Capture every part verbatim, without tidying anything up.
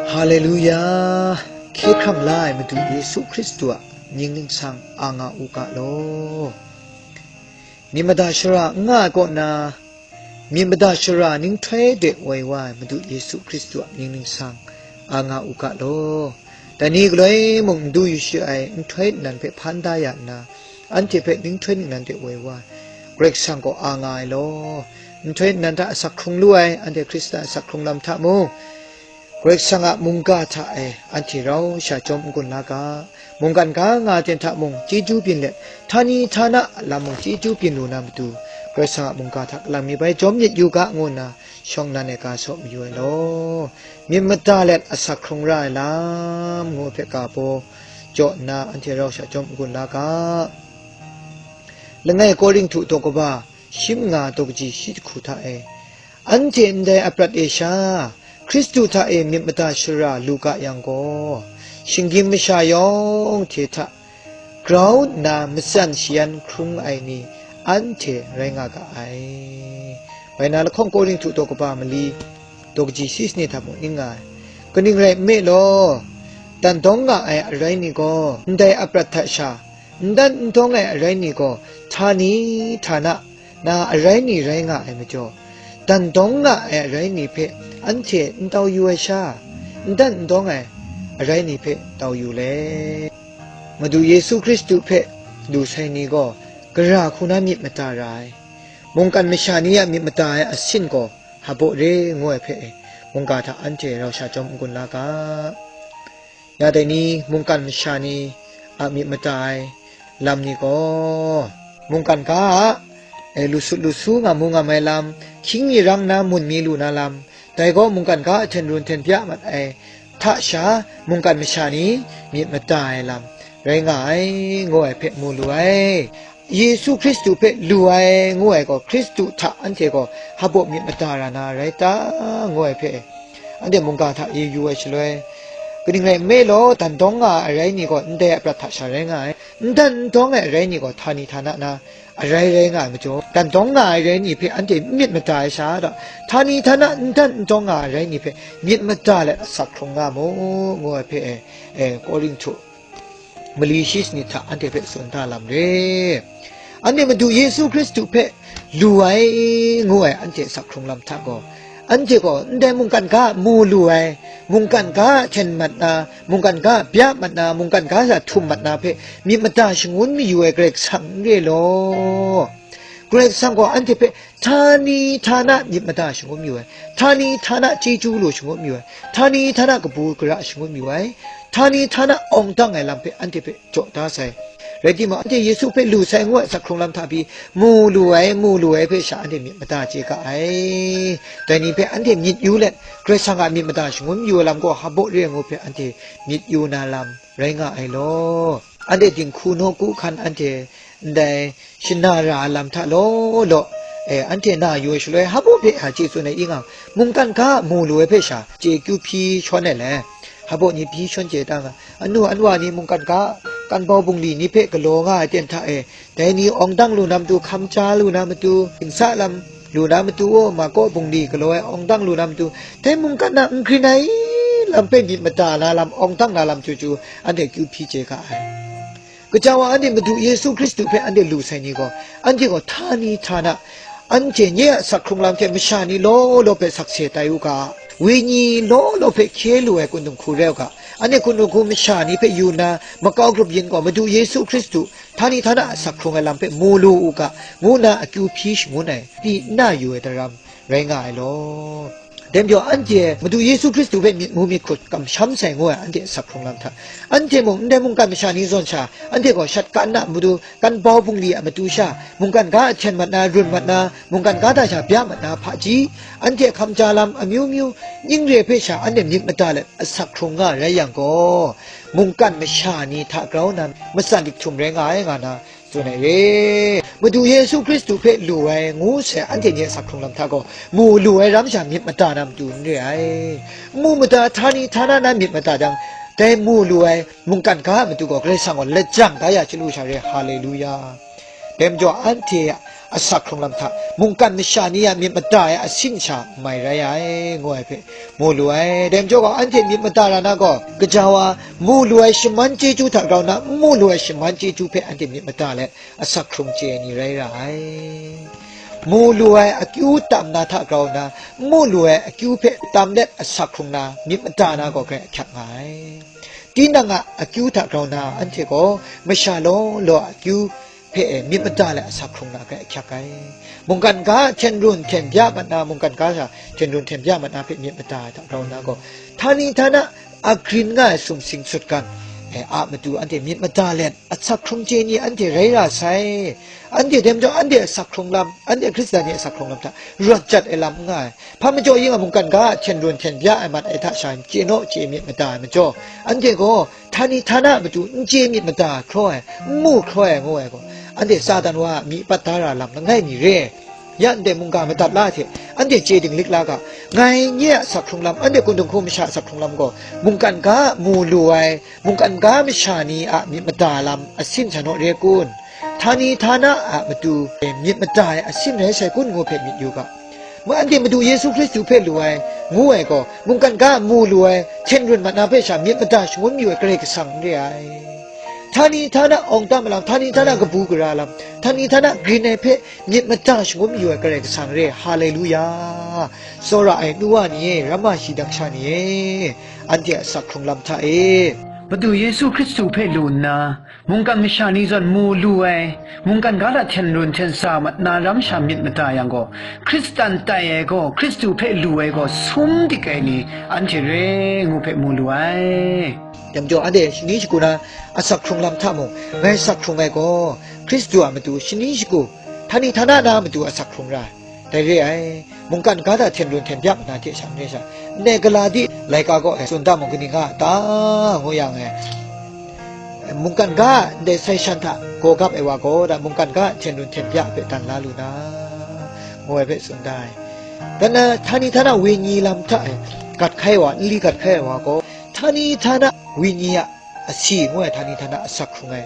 Haleluya! Hkye hkrang la ai Madu Yesu Hkristu a mying ningsang a nga u ga law. Myit mada shara n nga ai kaw na, myit mada shara ninghtoi de woi wa ai Madu Yesu Hkristu a mying ningsang a nga u ga law. Dai ni galoi mung n du yu shi ai nhtoi nnan hpe hpan da ya nna, anhte hpe ninghtoi ningnan de woi wa ai Karai Kasang gaw a nga ai law. Nhtoi nnan hta asak hkrung lu ai, anhte Hkristan asak hkrung lam hta mung, Karai Kasang a mungga hta e anhte rau sha chyawm n-gun la ga. Mungkan ga nga ten hta mung chyeju byin let, htani htana a lam mung chyeju byin lu na matu, Karai Kasang a mungga hta kalang mi bai jawm myit yu ga, ngu nna shawng nnan e ga saw mayu ai law. Myit mada let asak hkrung ra ai lam, ngu hpe ga baw jaw nna, anhte rau sha chyawm n-gun la ga. Langai Korinhtu daw kaba shi manga daw kaji shi jahku hta e, anhte ndai aprat e sha, Hkristu hta e myit mada shara lu ga yang gaw, shinggyim masha yawng hte hta grau nna matsan shayan hkrung ai ni anhte rai nga ga ai. Bai na lahkawng Korinhtu daw kaba mali, daw kaji shi sani hta mung ning nga ai. Kaning rai nme law, dan dawng nga ai arai ni gaw, ndai aprat hta sha, n dan n dawng ai arai ni gaw, htani htana na arai ni rai nga ai majaw, dan dawng nga ai arai ni hpe anhte n tau yu ai sha, n dan n dawng ai arai ni hpe tau yu le. Madu Yesu Hkristu hpe lu sai ni gaw, gara hku na myit mada ra ai, mungkan masha ni a myit mada ai asin gaw, hpabaw re ngu ai hpe, mungga hta anhte rau sha chyawm n-gun la ga. Ya dai ni, mungkan masha ni a myit mada ai lam ni gaw, mungkan ga a, e, lu sut lu su ngam mu ngam ai lam, hkying mi rang na mun mi lu na lam, dai gaw mungkan ga a hten run hten bya mat ai hta sha, mungkan masha ni myit mada ai lam rai nga ai, ngu ai hpe mu lu ai. Yesu Hkristu hpe lu ai ngu ai gaw, Hkristu hta anhte gaw hpabaw myit mada ra na rai ta, ngu ai hpe, anhte mungga hta ye yu ai shaloi, kaning rai nme law, dan dawng nga ai arai ni gaw ndai aprat hta sha rai nga ai, n dan n dawng ai arai ni gaw htani htana na arai rai nga ai majaw, dan dawng nga ai arai ni hpe anhte n myit mada ai sha, htani htana n dan n dawng nga ai arai ni hpe myit mada let asak hkrung nga mu, ngu ai hpe, e, e, Korinhtu mali shi sanit hta anhte hpe tsun da lam re. Anhte Madu Yesu Hkristu hpe lu ai, ngu ai anhte asak hkrung lam hta gaw, anhte gaw ndai mungkan ga mu lu ai, mungkan ga hten mat na, mungkan ga bya mat na, mungkan ga sa htum mat na hpe myit mada shangun mayu ai Karai Kasang n re law. Karai Kasang gaw anhte hpe htani htana myit mada shangun mayu ai, htani htana chyeju lu shangun mayu ai, htani htana kabu gara shangun mayu ai, htani htana awng dang ai lam hpe anhte hpe jaw da sai. Rai timung, anhte Yesu hpe lu sai ngu ai asak hkrung lam hta pyi, mu lu ai, mu lu ai hpe sha anhte myit mada chye ga ai. Dai ni hpe anhte myit yu let, Karai Kasang a myit mada shangun mayu ai lam gaw hpabaw re ai ngu hpe anhte myit yu na lam rai nga ai law. Anhte dinghku nawku hkan anhte ndai shana ra ai lam hta law law, e, anhte na yu ai shaloi, hpabaw hpe a chye tsun ai i nga, mungkan ga mu lu ai hpe sha chye kyu hpyi shawn ai le, hpabaw ni hpyi shawn chye ta nga, anu anwa ni mungkan ga, kan bau bungli ni hpe galaw nga ai ten hta e, dai ni awng dang lu na matu, hkam ja lu na matu, gingsa lam lu na matu, o, ma kaw bungli galaw ai awng dang lu na matu, dai mungkan na n grin ai lam hpe myit mada na lam, awng dang na lam chyu chyu, anhte kyu hpyi chye ga ai. Gaja wa anhte Madu Yesu Hkristu hpe anhte lu sai ni gaw, anhte gaw htani htana, anhte nye a asak hkrung lam hte masha ni law law hpe sakse tai u ga, wenyi law law hpe hkye lu ai kun dinghku rai u ga, anhte kun dinghku masha ni hpe yu nna, makau grup yin gaw Madu Yesu Hkristu htani htana asak hkrung ai lam hpe mu lu u ga, ngu nna akyu hpyi shangun ai, pyi n na yu ai daram rai nga ai law. Dai majaw, anhte Madu Yesu Hkristu hpe myit mu myit hkut kamsham sai ngu ai anhte asak hkrung lam hta, anhte mung ndai mungkan masha ni zawn sha, anhte gaw shat kan na matu, kan bau bungli a matu sha, mungkan ga a hten mat na, run mat na, mungkan ga hta sha bya mat na hpaji, anhte hkam ja lam amyu myu, ning re hpe sha anhte myit mada let asak hkrung nga rai yang gaw, mungkan masha ni hta grau nna matsan dik htum rai nga ai, nga na tsun ai re. Madu Yesu Hkristu hpe lu ai ngu sai anhte ni a asak hkrung lam hta gaw, mu lu ai ram sha myit mada na matu n re ai. Mu mada htani htana na myit mada jang, dai mu lu ai mungkan ga a matu gaw Karai Kasang gaw lajang da ya chyalu sha re. Haleluya! Dai majaw anhte asak hkrung lam hta, mungkan masha ni a myit mada ai asin sha n mai rai ai, ngu ai hpe mu lu ai. Dai majaw gaw, anhte myit mada ra na gaw, gaja wa mu lu ai shaman chyeju hta grau nna, n mu lu ai shaman chyeju hpe anhte myit mada let, asak hkrung chye ai ni rai ra ai. Mu lu ai akyu tam na hta grau nna, n mu lu ai akyu hpe tam let asak hkrung na myit mada na gaw grai ahkyak nga ai. Tinang a akyu hta grau nna, anhte gaw masha law law a akyu hpe e myit mada let asak hkrung na grai ahkyak ai. Mungkan ga hten run hten bya mat na, mungkan ga sha hten run hten bya mat na hpe myit mada ai hta grau nna gaw, htani htana a grin nga ai sumsing sutgan, e, a matu anhte myit mada let, asak hkrung chye ni anhte rai ra sai. Anhte dai majaw, anhte asak hkrung lam, anhte Hkristan ni asak hkrung lam hta rawt jat ai lam n nga ai. Hpa majaw yin a, mungkan ga a hten run hten bya ai mat ai hta sha chye naw chye myit mada ai majaw, anhte gaw htani htana a matu n chye myit mada hkraw ai, n mu hkraw ai ngu ai gaw, anhte Satan wa a myi pat da ra lam langai mi re. Ya ndai mungga madat la hte, anhte chye dinglik la ga, ngai nye a asak hkrung lam, anhte kun dinghku masha a asak hkrung lam gaw, mungkan ga a mu lu ai, mungkan ga masha ni a myit mada lam asin sha naw re kun? Htani htana a matu myit mada ai asin rai sai kun ngu hpe myit yu ga. Ma anhte Madu Yesu Hkristu hpe lu ai, ngu ai gaw, mungkan ga a mu lu ai, hten run mat na hpe sha myit mada shangun yu ai Karai Kasang n re ai. Htani htana awng tam ai lam, htani htana kabu gara lam, htani htana grin ai hpe myit mada shangun mayu ai Karai Kasang re. Haleluya! Tsawra ai nu wa ni e, ramma shi dang sha ni e, anhte a asak hkrung lam hta e, Madu Yesu Hkristu hpe lu nna, mungkan masha ni zawn mu lu ai, mungkan ga hta hten run hten sa mat na ram sha myit mada yang gaw, Hkristan tai ai gaw, Hkristu hpe lu ai gaw, sum dik ai ni, anhte re ngu hpe mu lu ai. Dai majaw, anhte shani shagu na asak hkrung lam hta mung, ngai asak hkrung ai gaw, Hkristu a matu shani shagu, htani htana na matu asak hkrung ra ai. Dai re ai, mungkan ga hta hten run hten bya mat na hte sha n re sha, ndai Galati laika gaw, e, tsun da mung, kaning nga a ta, ngu yang, e, mungkan ga a ndai sai shan hta gaw gap ai wa gaw, da mungkan ga a hten run hten bya hpe dan la lu na, ngu ai hpe tsun da ai. Dan na, htani htana wenyi lam hta e gat hkai wa, nli gat hkai ai wa gaw, htani htana wenyi a asi ngu ai htani htana asak hkrung ai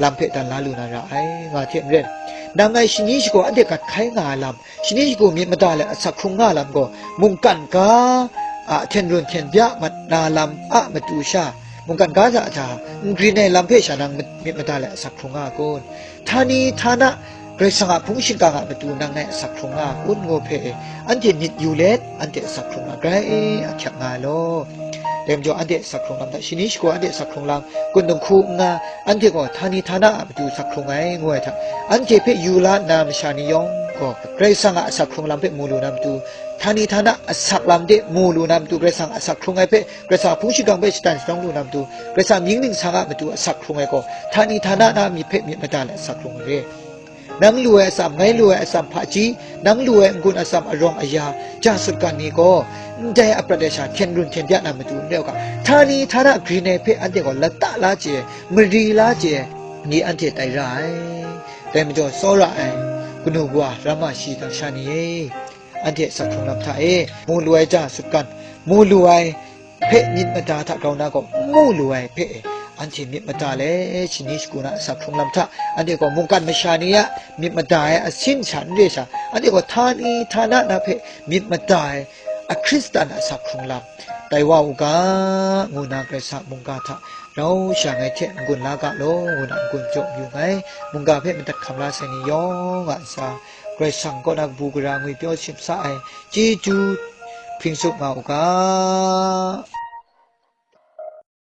lam hpe dan la lu na ra ai, nga hte maren, nang ngai shani shagu anhte gat hkai nga ai lam, shani shagu myit mada let asak hkrung nga ai lam gaw, mungkan ga a hten run hten bya mat na lam a matu sha, mungkan ga hta hta n grin ai lam hpe sha nang myit mada let asak hkrung nga ai kun? Htani htana Karai Kasang a hpung shingkang a matu nang ngai asak hkrung nga a kun ngu hpe e, anhte myit yu let, anhte asak hkrung na grai ahkyak nga ai law. Dai majaw, anhte asak hkrung lam hta, shani shagu anhte asak hkrung lam, kun dinghku n nga, anhte gaw htani htana a matu asak hkrung ai ngu ai hta, anhte hpe yu la nna masha ni yawng gaw, Karai Kasang a asak hkrung lam hpe mu lu na matu, htani htana asak lam de mu lu na matu, Karai Kasang a asak hkrung ai hpe, Karai Kasang a hpung shingkang hpe shatan shanawng lu na matu, Karai Kasang mying ningsang a matu asak hkrung ai gaw, htani htana na myit hpe myit mada let asak hkrung ai re. Nang lu ai atsam, ngai lu ai atsam hpaji, nang lu ai n-gun atsam arawng aya, ja sutgan ni gaw, ndai aprat ai sha hten run hten bya na matu n rai u ga, htani htana grin ai hpe anhte gaw lata la chye ai, mari la chye ai ni anhte tai ra ai. Dai majaw, tsawra ai kanu kawa, ramma shi dang sha ni e, anhte asak hkrung lam hta e, mu lu ai ja sutgan, mu lu ai hpe myit mada hta grau na gaw, n mu lu ai hpe e, anhte myit mada let, shani shagu na asak hkrung lam hta, anhte gaw mungkan masha ni a myit mada ai asin sha n re sha, anhte gaw htani htana na hpe myit mada ai a Hkristan a asak hkrung lam tai wa u ga, ngu na Karai Kasang a mungga hta rau sha ngai hte n-gun la ga law, ngu na n-gun jaw yu nngai. Mungga hpe madat hkam la sai ni yawng a ntsa, Karai Kasang kaw na kabu gara ngwi pyaw shim sa ai chyeju hpring tsup nga u ga.